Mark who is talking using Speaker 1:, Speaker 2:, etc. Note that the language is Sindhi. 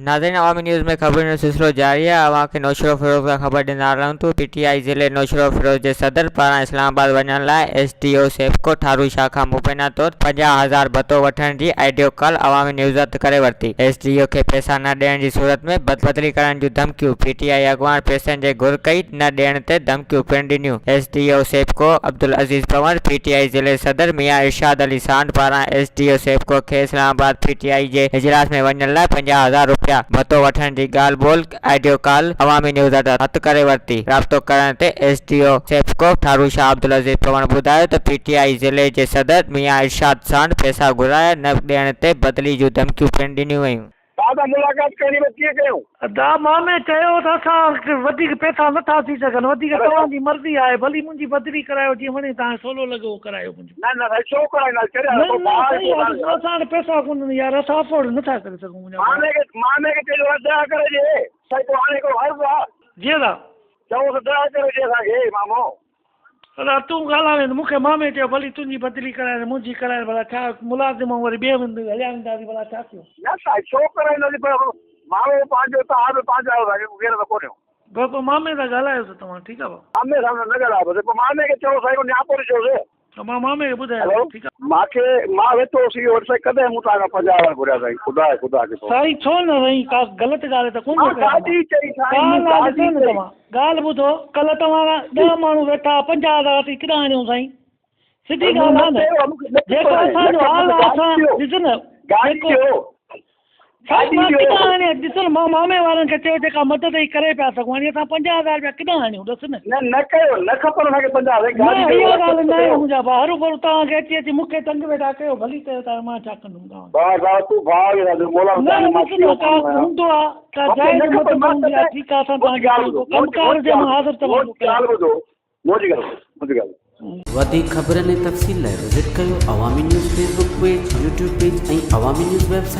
Speaker 1: ناظرين عوامي نيوز ۾ خبرن جو سلسلو جاري آهي اوهان کي نوشهروفيروز کان خبر ڏيندا رهون ٿو پي ٽي آء ضلعي نوشهروفيروز جي صدر پاران اسلام آباد وڃڻ لاء S D O SEPCO Tharo Shah کان مبينا طور 50,000 ڀتو وٺڻ جي آڊيو ڪال عوامي نيوز هٿ ڪري ورتي ايس ڊي او کي پئسا نه ڏيڻ جي صورت ۾ بدلي ڪرڻ جون ڌمڪيون پي ٽي آء اڳواڻ پئسن جي گهر ڪئي نه ڏيڻ تي ڌمڪيون پڻ ڏنيون S D O SEPCO Abdul Aziz Panhwar P T I ضلعي صدر ميان ارشاد علي ساند پاران ايس ڊي او سيپڪو کي اسلام آباد پي ٽي آء جي اجلاس ۾ وڃڻ لاء 50,000 رپيا ڀتو وٺڻ جي ڳالهه ٻولهه آڊيو ڪال عوامي نيوز هٿ ڪري ورتي. رابطو ڪرڻ تي S D O SEPCO Tharo Shah Abdul Aziz Panhwar ٻڌايو ته پي ٽي آء ضلعي جي صدر ميان ارشاد ساند پئسا گهرايا نه ڏيڻ تي بدلي جون ڌمڪيون پڻ ڏنيون ويون.
Speaker 2: توهان سان ملاقات ڪرڻي پئي ڪيئن ڪيون؟
Speaker 3: ادا مامي چيو ته اسان وٽ وڌيڪ پئسا نه ٿا ٿي سگهن وڌيڪ توهان جي مرضي آهي ڀلي منهنجي بدلي ڪرايو جيئن وڻي توهان کي سولو لڳي اهو ڪرايو منهنجو.
Speaker 2: نه نه سائين ڇو ڪرائينداسين ڪهڙي
Speaker 3: نه
Speaker 2: حالت
Speaker 3: نه
Speaker 2: ڀاء
Speaker 3: سائين يار ڏسو اسان وٽ پئسا ڪونهن يار اسان افورڊ نه ٿا ڪري سگهون منهنجا ڀاء.
Speaker 2: مامي کي مامي کي چئجو ته ديا ڪري ڏي سائين پوء هاڻي هڪڙو عرض آ.
Speaker 3: جي ادا.
Speaker 2: چئوس ديا ڪري ڏي اسان کي مامو.
Speaker 3: ادا تون ڳالهائين مون کي مامي چيو ڀلي تنهنجي بدلي ڪرائين منهنجي ڪرائين ڀلا ڇا ملازم آهون وري ٻئي هنڌ هليا وينداسين ڀلا ڇا ٿيو.
Speaker 2: نه سائين ڇو ڪرائينداسين پر مامو به پنهنجو توهان به پنهنجا آهيو سائين ڪو غير ته ڪونهيو.
Speaker 3: بس پوء مامي سان ڳالهايوس توهان ٺيڪ آهي ڀاء.
Speaker 2: مامي سان نه ڳالهايو بس پوء مامي کي چئو سائين ڪو نياپو ڏجوس.
Speaker 3: ته مان مامي کي ٻڌايان ٿو ٺيڪ آ.
Speaker 2: ماکي مان ويٺو هوس اهو وٽ سائين ڪڏهن مون توهان کان 50 هزار گهريا سائين خدا خدا کي پوء.
Speaker 3: سائين ڇو نه سائين ڪا غلط ڳالهه ته ڪونه
Speaker 2: مان
Speaker 3: ٿو ڪيان
Speaker 2: گاڏي چئي سائين
Speaker 3: مان
Speaker 2: مون
Speaker 3: ڪا ڳالهه
Speaker 2: گاڏي
Speaker 3: ڏسو نه
Speaker 2: چئي.
Speaker 3: توهان ڳالهه ٻڌو ڪلهه توهان وارا ڏهه ماڻهو ويٺا 50 هزار اسين ڪيڏانهن آڻيون سائين سڌي
Speaker 2: پر مون
Speaker 3: ڳالهه
Speaker 2: نه
Speaker 3: آ نه
Speaker 2: چيو آ مون کي نه
Speaker 3: جيڪو
Speaker 2: چيو آهي
Speaker 3: اسان
Speaker 2: نه
Speaker 3: جو
Speaker 2: کي
Speaker 3: حال
Speaker 2: مون
Speaker 3: آ
Speaker 2: کي گاڏي
Speaker 3: اسان
Speaker 2: ڏيو
Speaker 3: ڏس نه
Speaker 2: گاڏي
Speaker 3: جيڪو
Speaker 2: ڏيو.
Speaker 3: سائين
Speaker 2: گاڏي
Speaker 3: مان
Speaker 2: ڏيو.
Speaker 3: ڪيڏانهن آڻيان ڏس نه مان مامي وارن کي چيو جيڪا مدد ئي ڪري پيا سگهون هاڻي اسان 50 هزار رپيا ڪيڏانهن آڻيون ڏس نه.
Speaker 2: نه نه ڪيو نه کپن اسان کي 50 هزار
Speaker 3: نه
Speaker 2: گاڏي ڏيو
Speaker 3: اها ڳالهه
Speaker 2: رخصت
Speaker 3: ناهي
Speaker 2: ڪيو.
Speaker 3: منهنجا ڀاء هروڀرو توهان کي اچي اچي مون کي تنگ ويٺا ڪيو ڀلي ڪيو ٿا مان ڇا ڪندم توهان کي.
Speaker 2: ڀاء ڀاء تون ڀاء آهين اسان جو مولا
Speaker 3: نه
Speaker 2: حسين
Speaker 3: نه
Speaker 2: مان
Speaker 3: ڏس نه
Speaker 2: ڪيئن
Speaker 3: ڪا
Speaker 2: ماڻهو آهيان.
Speaker 3: هوندو آ ڪا
Speaker 2: مون کي
Speaker 3: جائز
Speaker 2: نه کپن
Speaker 3: مدد
Speaker 2: مان
Speaker 3: هوندي آ
Speaker 2: ڪڏهن
Speaker 3: ٺيڪ آ اسان
Speaker 2: منهنجي
Speaker 3: توهان کي
Speaker 2: ڳالهه
Speaker 3: ڪيون
Speaker 2: ٻڌو
Speaker 3: ڪم ڪار
Speaker 2: منهنجي
Speaker 3: هجي مان
Speaker 2: ڳالهه
Speaker 3: حاضر توهان جو
Speaker 2: منهنجي
Speaker 3: ڪيان.
Speaker 2: ڳالهه ٻڌو منهنجي ڳالهه ٻڌو منهنجي ڳالهه ٻڌو.
Speaker 4: وڌيڪ خبرن ۽ تفصيل لاء وزٽ ڪيو Awami news Facebook page, YouTube page ۽ Awami news website.